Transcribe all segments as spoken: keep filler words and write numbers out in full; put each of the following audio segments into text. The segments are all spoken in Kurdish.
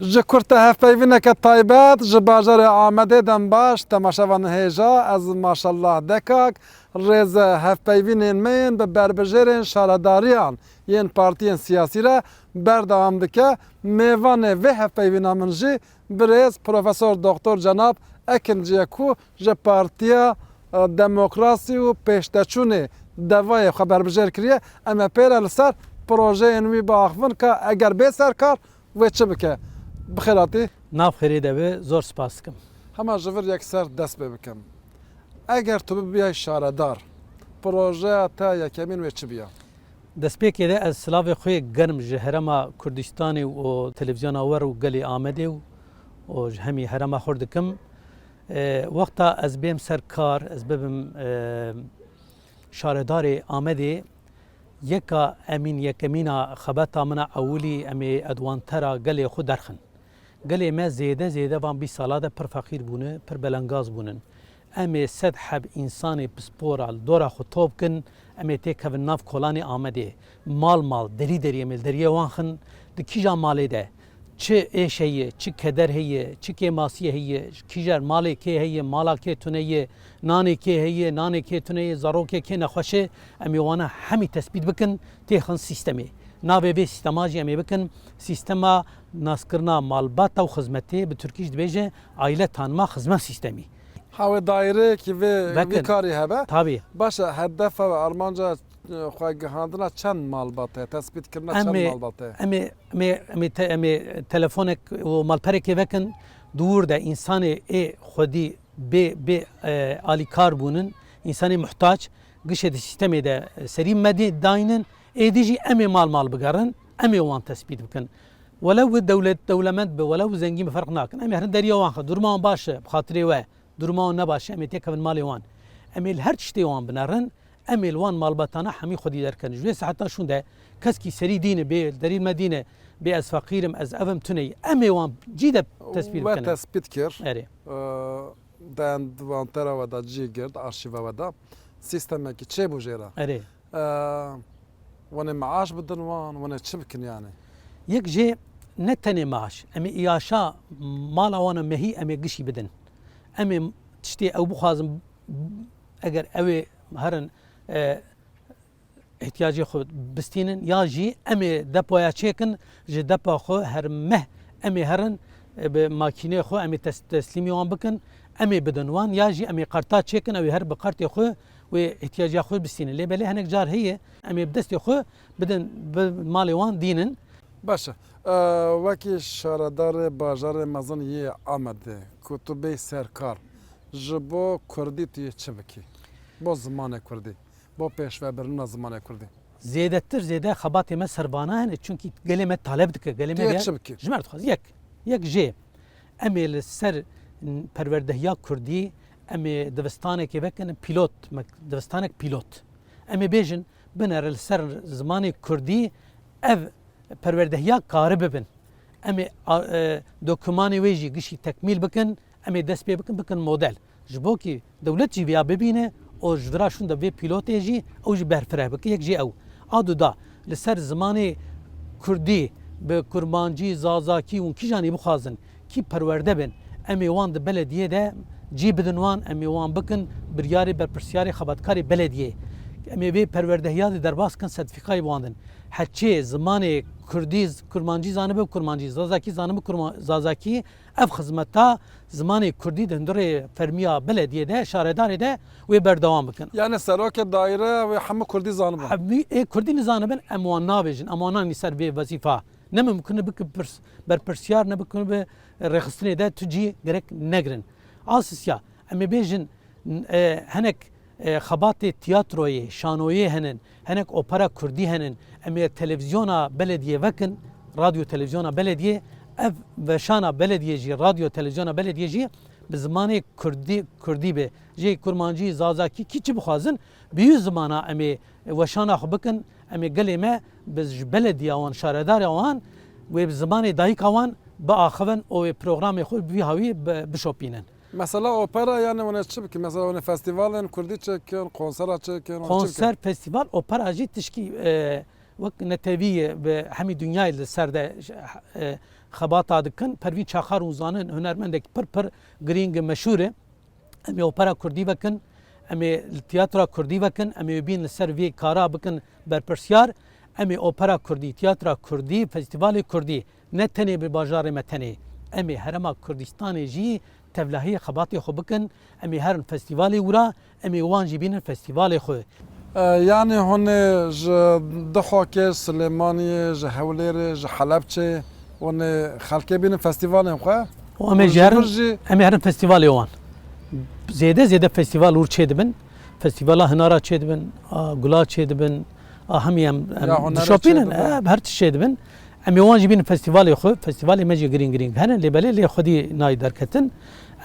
Ji kurte hevpeyvîneke taybet ji bajarê Amedê dem baş, temaşevanên hêja, ez Maşallah Dekak, rêze hevpeyvînên me yên bi berbijêrên şaredariyan yên partiyên siyasî re berdewam dike. Mêvanê vê hevpeyvîna min jî birêz Profesor Doktor Cenab Ekinci ye ku ji Partiya, e, Demokrasî û Pêşteçûnê DEVAyê xwe berbijêr kiriye. Em ê pê re li ser projeyên wî biaxivin ka eger bê ser kar, wê çi bike? Bi xêr hatî. Nav xêrê de be, zor spas dikim. Hema ji vir yekser dest pê bikim. Eger tu bibiyay şaredar, projeya te yekemîn wê çi biya? Destpêkê de ez silavê xwe germ ji Herêma Kurdistanê û Televîzyona We û gelê Amedê û, û ji hemî herêma xwe dikim. E, wexta ez bêm ser kar, ez bibim, e, şaredarê Amedê, yeka emîn, yekemîna xebata min a ewilî, em ê edwantera gelê xwe derxin. Gelê me zêde zêde van bîst sala de pir feqîr bûne, pir belengaz bûnin. Em ê sed heb însanê pispor a li dora xwe top kin, em ê têkevin nav kolanê Amedê. Mal mal, derî derî em ê li deriyê wan xin, di kîja malê de çi êş heye, çi keder heye, çi kêmasiyê heye, kîjer malê kê heye, mala kê tune ye, nanê kê heye, nanê kê tune ye, zarokê kê nexweş e, em ê wana hemî tespît bikin, têxin sîstemê. Navê vê sîstema jî em ê bikin sîstema naskirina malbata û xizmetê, bi tirkî jî dibêje aile tanıma hizmet sistemi. Ha wê daîreyekî vê, vî Vekin. karî hebe. Tabii. Baş e, hedefa we, armanca, e, xwe gihandina çend malbat heye, tespîtkirina Em çend ê, malbat heye? em ê, em ê, em ê te-, em ê telefonek û malperekê vekin, dûr de însanê ê xwedî bê, bê, e, alîkar bûnin, însanê muhtaç, gişê di sîstemê de, e, serî me dê daynin, êdî jî em ê mal mal bigerin, em ê wan tespît bikin. Welew bi dewlet, dewlemend bi, welew bi zengîn bi ferq nakin. Em ê herin deriya wan xwe, duruma wan baş e, bi xatirê we, duruma wan ne baş e, em ê têkevin malê wan. Em ê li her tiştê wan binerin, em ê li wan malbatana hemî xwedî derkenin. Ji wê seheta şûnde keskî serî dîne bê, derî me dîne bê ez feqîr im, ez ev im, tune ye. Em ê wan cî de tespît We bikin. tespît kir. Erê. Ee, di envantera we de cî girt, arşîva we de. Sîstemekî çêbû jê re. Erê. Ee, wenê meaş bidin wan, wenê çi bikin yani? Yek jê ne tenê meaş. Em ê îaşa mala wan a mehî em ê gişî bidin. Em ê tiştê ew bixwazin, eger ew ê herin, e, ihtiyacê xwe bistînin, ya jî em ê depoya çêkin, ji depa xwe her meh em ê herin, e, bi makînê xwe em ê tes-, teslîmî wan bikin, em ê bidin wan, ya jî em ê qerta çêkin, ew ê her bi qertê xwe wê ihtiyaca xwe bistînin. Lê belê hinek car heye, em ê bi destê xwe bidin, bi malê wan dînin. Baş e. E, wekî şaredarê bajarê mezin yê Amedê, ku tu bêy ser kar, ji bo kurdî tu yê çi bikî? Bo zimanê kurdî, bo pêşvebirina zimanê kurdî. Zêdetir zêde xebatê me ser vana hene, çunkî gelê me taleb dike, gelê me Tu yê ya çi bikî? Ji me re dixwaz, yek, yek jê, em ê li ser perwerdehiya kurdî, em ê divistanekê vekin pîlot, me-, divistanek pîlot. Em ê bêjin, binere li ser zimanê kurdî ev perwerdehiya kari bibin. Em ê a-, e, dokûmanê wê jî gişî tekmîl bikin, em ê dest pê bikin, bikin model. Ji bo kî dewlet jî vêya bibîne û ji vira şûnde vê pîlotê jî ew jî berfireh bike, yek jî ew. A duda, li ser zimanê kurdî bi kurmancî, zazakî û kîjanî bixwazin, kî perwerde bin, em ê wan di belediyê de cî bidin wan, em ê wan bikin biryarê berpirsyarê xebatkarê belediyê. Em ê vê perwerdehiya de derbas kin, sertîfîkayê bi wan din. Heçê zimanê kurdî, kurmancî zanibe, kurmancî, zazakî zanibe, kurma-, zazakî, ev xizmeta zimanê kurdî di hundirê fermiya belediyê de, şaredarê de wê berdewam bikin. Yani serokê daîre wê hemû kurdî zanibe? Hemî ê kurdî nizanibin, em wan nabêjin, em wan nanî ser vê wezîfa. Ne mimkun e bike pirs-, berpirsyar, ne mimkun e bi rêxistinê de tu cî gerek negirin. Asisya, em ê bêjin, n-, e, hinek, e, xebatê tiyatroyê, şanoyê henin, hinek opera kurdî henin, em ê televîzyona belediyê vekin, radyo televîzyona belediyê, ev weşana belediyê jî, radyo televîzyona belediyê jî bi zimanê kurdî, kurdî be. Jê kurmancî, zazakî, kî çi bixwazin, bi wî zimana em ê weşana xwe bikin, em ê gelê me bi ji belediya wan, şaredara wan, wê bi zimanê dayika wan biaxivin û wê programê xwe bi vî hawî bi-, bişopînin. Mesela opera, yani hûn ê çi bikin? Mesela hûn ê festîvalên kurdî çêkin, konsera çêkin, hûn ê çi bikin? Konser, festîval, opera jî tişkî, e, wek netewî ye, bi hemî dinyayê li ser de, e, xebata dikin. Pervîn Çaxar hûn zanin, hunermendek pir pir girîng, meşhûr e. Em ê opera kurdî vekin, em ê li tiyatra kurdî vekin, em ê bîn li ser vê kara bikin berpirsiyar. Em ê opera kurdî, tiyatra kurdî, festîvalê kurdî ne tenê bi bajarê me tenê, em ê herêma Kurdistanê jî tevlahiyê xebatê xwe bikin. Em ê herin festîvalê wira, em ê wan jî bînin festîvalê xwe. E, yanî hûn ê ji Dihokê, Silêmaniyê, ji Hewlêrê, ji Helebçê, hûn ê xelkê bînin festîvalên xwe. Û em ê Û jî ji herin, vir jî em ê herin festîvalê wan. Zêde zêde festîval wir çêdibin. Festîvala hinara çêdibin, a gula çêdibin, a hemî em, em Ya hunerê dişopînin, çêdibin. E, her tişt çêdibin. Em ê wan jî bînin festîvalê xwe, festîvalê me jî girîng girîng hene, lê belê lê xwedî nayê derketin.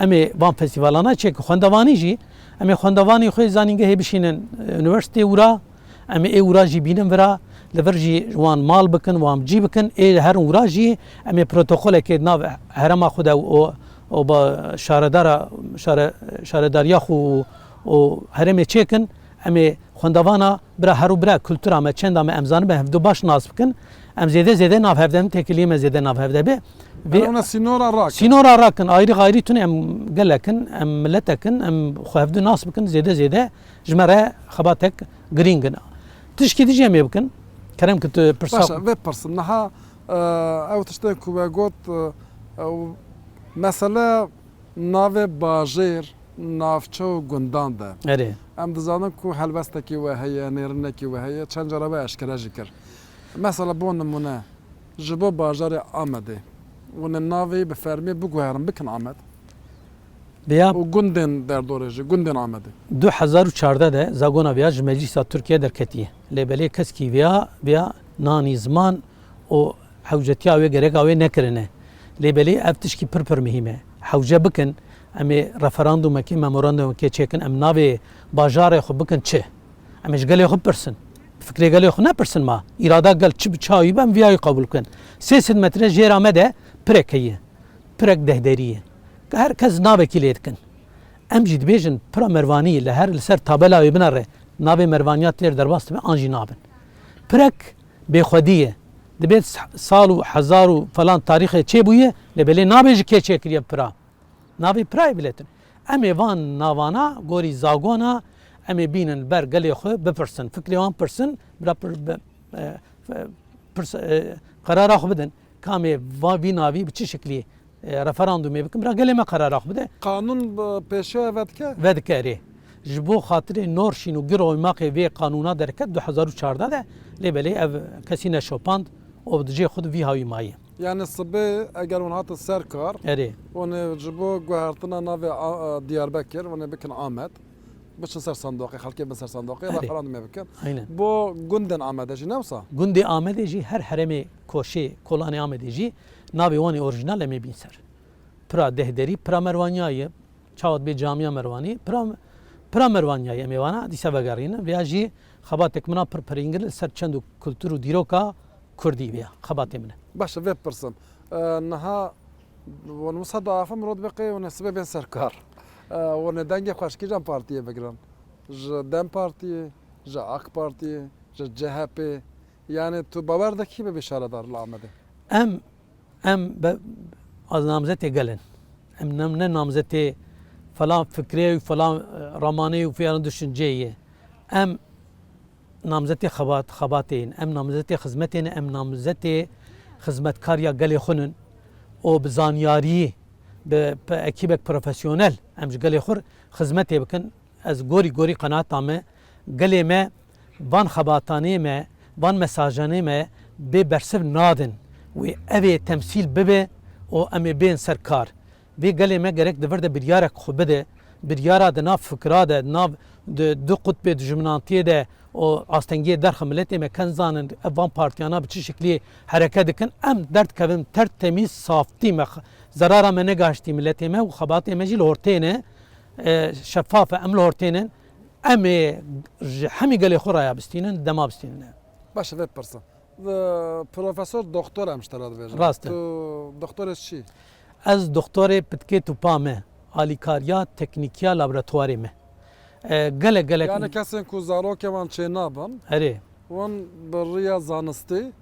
Em ê van festîvalana çêkin. Xwendevanî jî, em ê xwendevanî xwe zanîngehê bişînin, e, unîversîteyê wira, em ê ê wira jî bînin vira, li vir jî wan mal bikin, wan cî bikin, ê herin wira jî em ê protokolekê di nav herêma xwe de û, û ba şaredara, şare-, şaredariya xwe û, û herêmê çêkin, em ê xwendevana bira her û bira kultura me, çenda me em zanibe hevdu baş nas bikin. Em zêde zêde nav hevde bin, têkiliyê me zêde nav hevde be. Vê Yani ona sînora rakin. Sînora rakin, ayrî gayrî tune em gelek in, em miletek in, em xwe hevdu nas bikin, zêde zêde ji me re xebatek girîng in. Tişkî dijî em ê bikin, kerem ki tu pirsa Başa, vê pirsim. Niha, e, ew tiştên ku we got, e, ew mesele navê bajêr, navçe û gundan de. Erê. Em dizanin ku helwestekî we heye, nêrinekî we heye, çend cara we eşkere jî kir. Mesela bo nimûne, ji bo bajarê Amedê, hûn ê navê bi fermî biguherin, bikin Amed. Vêya Û gundên derdorê jî, gundên Amedê. Du hezar û çardeh de zagona vêya ji Meclîsa Tirkiye derketiye. Lê belê keskî vêya, vêya nanî ziman û hewcetiya wê gereka wê nekirine. Lê belê ev tişkî pir pir muhîm e. Hewce bikin, em ê referandumekê, memorandumekê çêkin, em navê bajarê xwe bikin çi? Em ê ji gelê xwe bipirsin. Fikrê gelê xwe nepirsin ma. Îrada gel çi bi çawa wî be, em vîya wî qebûl bikin. Sê sed metre jêra me de pirek heye. Pirek dehderî ye. Her kes navekî lê dikin. Em jî dibêjin pira Mervanî li her li ser tabela wê binere. Navê Mervaniya têr derbas dibe an jî nabin. Pirek bêxwedî ye. Dibê s-, sal û hezar û falan tarîxê çêbûye, lê belê nabêje kê çêkiriye pira. Navê pirayê biletin. Em ê van navana gorî zagona em ê bînin ber gelê xwe bipirsin. Fikrê wan pirsin, bira pir-, bi-, e, f-, pirs-, e, qerara xwe bidin. Ka em ê va-, vî navî bi çi şiklî, e, referandumê bikin, bira gelê me qerara xwe bide. Qanûn bi pêşiya vedike? Vedike, erê. Ji bo xatirê norşîn û gir oymaqê vê qanûna derket du hezar û çardeh de, lê belê ev kesî neşopand û bi dijê xwe di vî hawî maye. Yani sibê eger hûn hatin ser kar, Erê. hûn ê ji bo guhertina navê A-, a-, Diyarbekir, hûn ê bikin Amed, biçin ser sandoqê, xelkê bin ser sandoqê, Erê. referandumê bikin. Aynen. Bo gundên Amedê jî ne wisa? Gundê Amedê jî her herêmê koşê, kolanê Amedê jî navê wan ê orîjinal em ê bîn ser. Pira dehderî, pira Merwaniya ye. Çawa dibê camiya Merwanî, pira, pira Merwaniyayê em ê vana dîsa vegerînin. Vêya jî xebatek min a pir pirîngir li ser çend û kultur û dîroka kurdî vêya xebatê min e. Baş e, vê bipirsim. E, niha wan wisa diaxifin mirov dibê qey wan ê sibê bên ser kar. E, wan ê dengê xweşikî ji em partiyê bigirin. Ji DEM Partiyê, ji AK Partiyê, ji CHPê. Yani tu bawer dikî bibî şaredar li Amedê? Em Em be-, az namzetê gel in. Em nam-, ne namzetê falan fikrê û falan, e, ramanê û falan düşünceyê ye. Em namzetê xebat-, xebatê yin. Em namzetê xizmetê ne, em namzetê xizmetkariya gelê xwe nin. Û bi zanyarî, bi, bi ekîbek profesyonel em ji gelê xwe xizmetê bikin. Ez gorî gorî qenaeta me, gelê me van xebatanê me, van mesajanê me bê bersiv nadin. Wê ev ê temsîl bibe û em ê bên ser kar. Vê gelê me gerek di vir de biryarek xwe bide. Biryara di nav fikra de, di nav di du qutbê dijminantiyê de û astengiyê derxe miletê me ken zanin ev van partiyana bi çi şiklî hereket dikin. Em derdikevin tertemîz, saftî me, zerara me negaştî miletê me û xebatê me jî li hor têne. E, şefaf e, em li hor tênin. Em ê ji hemî gelê xwe raya bistînin, dema bistînin. Baş e, vê pirsin. Profesor doktor em ji te re dibêjin. Rast e. Tu doktorê çi? Ez doktorê pitkê tûpa me, alîkariya teknîkiya laboratuwarê me. E, gelek, gelek Yani kesên ku zarokê wan çênabin, Erê. wan bi riya zanistî,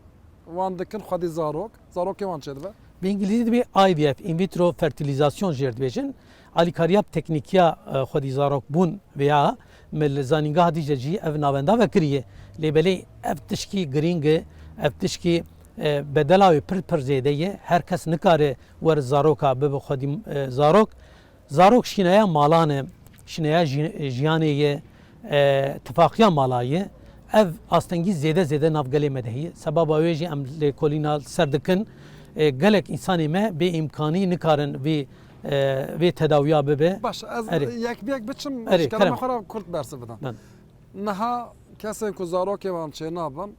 wan dikin xwedî zarok, zarokê wan çêdibe? Bi îngilîzî dibê I V F, in vitro fertilizasyon jê re dibêjin. Alîkariya bi teknîkiya, e, xwedî zarok bûn veya me li zanîngeha dî jî ev navenda vekiriye. Lê belê ev tişkî girîng e, ev tişkî, e, bedela wê pir pir zêde ye. Her kes nikare were zaroka bibe xwedî, e, zarok. Zarok şîneya malan e, şîneya ji-, jiyanê ye, e, tifaqiya mala ye. Ev astengî zêde zêde nav gelê me de heye. Sebaba wê jî em lêkolîna li ser dikin. E, gelek însanê me bê îmkanî nikarin vê, e, vê tedawiya bibe. Baş, ez Erê. yek bi yek biçim, Erê, ji kerema kerem. xwe re kurt bersiv bidim. Ben. Niha kesên ku zarokê wan çênabin,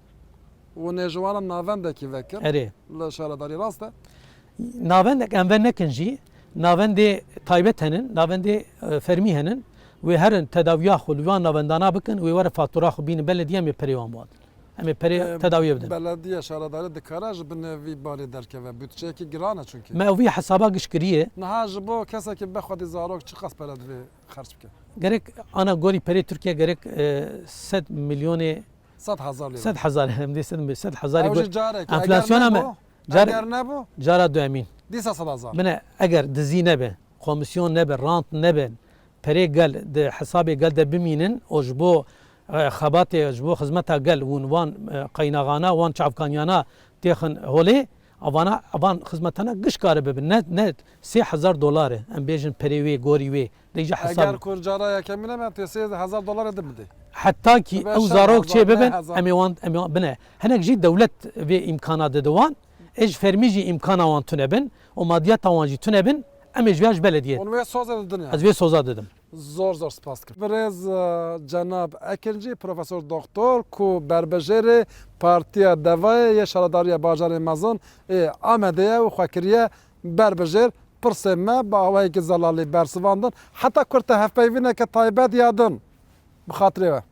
û nêjwanan navendekî vekir Erê. li şaredarî rast e. Navendek em ve nekin jî, navendê taybet henin, navendê, e, fermî henin. Wê herin tedawiya xwe li wan navendana bikin, wê were fatura xwe bînin belediye, em ê perê wan biwadin. Em ê perê E, tedawiyê bidin. Belediye şaredarî dikare ji binê vî balê derkeve. Budçeyekî giran e çünkü. Me ew vî hesaba giş kiriye. Niha ji bo kesekî be xwedî zarok çiqas pere divê xerc bike? Gerek ana gorî perê Tirkiye gerek, e, sed milyonê Sed hezar lîre. Sed hezar, em dê sed, sed hezarî Ew got. jî carek. Enflasyona Eger me, nebû, car-, eger nebû, cara duyemîn. Dîsa sed hezar. Bine, eger dizî nebe, komisyon nebe, rant nebe, perê gel di hesabê gel de bimînin, û ji bo, e, xebatê, ji bo xizmeta gel, hûn wan, e, qeynaxana, wan çavkaniyana têxin holê, avana, avan xizmetana giş kare bibin. Ne, ne sê hezar dolar e, em bêjin perê wê, gorî wê. Dê jî hesab. Eger ku cara yekemîn e, me tu sê hezar dolarê din bidê. Heta kî Dibe ew şeş zarok hezar, çê bibin, neh hezar. em ê wan, em ê wan bine. Hinek jî dewlet vê îmkana dide wan. Ê ji fermî jî îmkana wan tune bin û madiyeta wan jî tune bin, em ê ji vê ji belediyê. Hûn wê sozê didin ya. Ez vê soza didim. Zor zor spas dikim. Birêz, e, Cenab Ekincî, Profesor Doktor ku berbijêrê Partiya Devayê yê Şaredariya Bajarê Mezin ê Amedê ye û xwe kiriye berbijêr. Pirsên me bi awayekî zelalî bersivandin. Heta kurte hevpeyvîneke taybet ya din. Bi xatirê we.